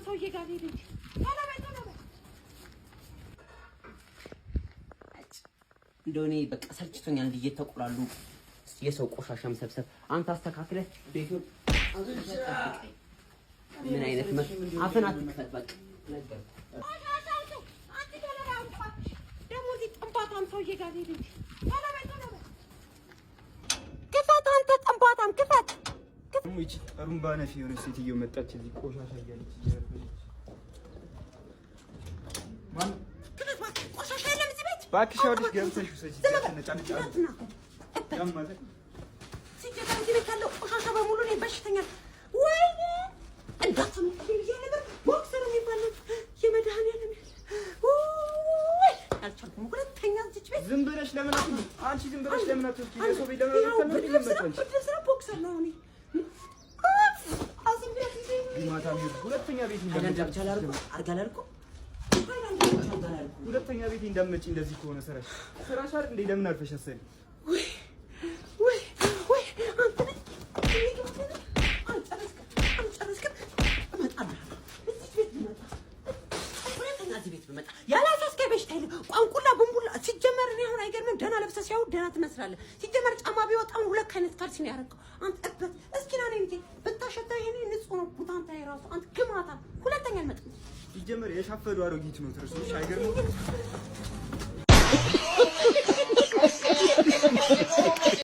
ሰውዬ ጋር ልሂድ እንጂ። ቶሎ በይ፣ ቶሎ በይ። እንደው እኔ በቃ ሰልችቶኛል። እንዲህ እየተቆላሉ የሰው ቆሻሻ መሰብሰብ። አንተ አስተካክለህ ቤቱን ጠብቀኝ። ምን አይነት አፍን አትክፈት። በቃ ነገርኩህ። ቆሻሻ አውጡ። አንቺ ቶሎ በይ አውጡ እባክሽ። ደግሞ እዚህ ጥንባታም ሰውዬ ጋር ልሂድ እንጂ። ቶሎ በይ፣ ቶሎ በይ። ክፈት አንተ ጥንባታም፣ ክፈት። ደግሞ ይቺ ጥሩምባ ነፊ የሆነች ሴትዮ መጣች እዚህ ቆሻሻ እያለች እየረበሸች። ማን ክፈት እባክህ። ቆሻሻ የለም እዚህ ቤት። እባክሽ ይኸውልሽ ገብተሽ ውሰጂ። ዝም በል። ነጫነጫ እንዳትናገር። እበት ያማታል። ሲጀመር እዚህ ቤት ያለው ቆሻሻ በሙሉ እኔ በሽተኛ፣ ወይኔ እንዳትመጣብኝ ብዬ ነበር። ቦክሰር የሚባል የመድኃኒዓለም ውይ አልቻልኩም። ሁለተኛ እዚች ቤት ዝም ብለሽ ለምን አትወስጂ? አንቺ ዝም ብለሽ ለምን አትወስጂ? የሰው ቤት ለምን ይኸው አትወስጂ? ብርድ ልብስ ነው፣ ብርድ ልብስ ነው፣ ቦክሰር ነው። እኔ አዝም ብለህ ይዘኝ ግማታም ይሁን ሁለተኛ ቤት ሃይላንድ እንዳትመጪ፣ ብቻ ላድርገው፣ አድርጋ ላድርገው፣ ሁለተኛ ቤት እንዳትመጪ። እንደዚህ ከሆነ ስራሽ ስራሽ አይደል እንዴ? ለምን አርፈሽ አትሰሪም? ውይ ውይ ውይ፣ አንተ ልጅ አልጨረስክም፣ አልጨረስክም። እመጣልሃለሁ እዚች ቤት ብመጣ፣ ሁለተኛ እዚህ ቤት ብመጣ ያላሳስከኝ በሽታ የለም። ቋንቁላ ቡንቡላ ሲጀመር እኔ አሁን አይገርምም? ደህና ለብሰህ ሲያዩ ደህና ትመስላለህ። ሲጀመር ጫማ ቢወጣም ሁለት አይነት ካልሲ ነው ያደረገው። አንተ እበት፣ እስኪ ና እኔ እንጂ ብታሸታ ይሄኔ ንጹህ ነው። ቡታንታ የራሱ አንተ ግማታ። ሁለተኛ አልመጣም። ሲጀመር የሻፈዱ አሮጊት ነው ትርሶች አይገርምም?